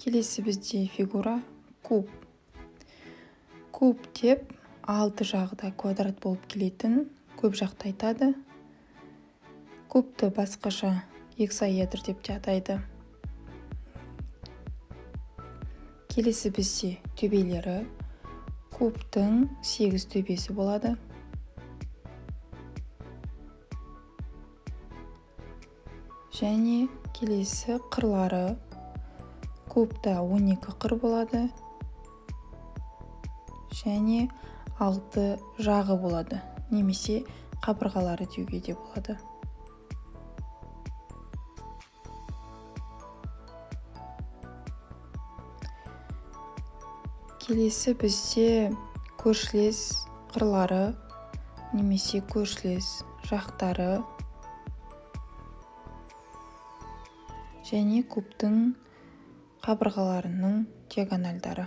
Келесі бізде фигура куб. Куб деп алты жағы да квадрат болып келетін көп жақты айтады. Кубты басқаша гексаэдр деп те атайды. Келесі бізде төбелері. Кубтың 8 төбесі болады. Және келесі қырлары. Кубта 12 қыр болады. Және 6 жағы болады, немесе қабырғалары деуге де болады. Келесі бізде көршілес қырлары немесе көршілес жақтары және кубтың қабырғаларының диагональдары.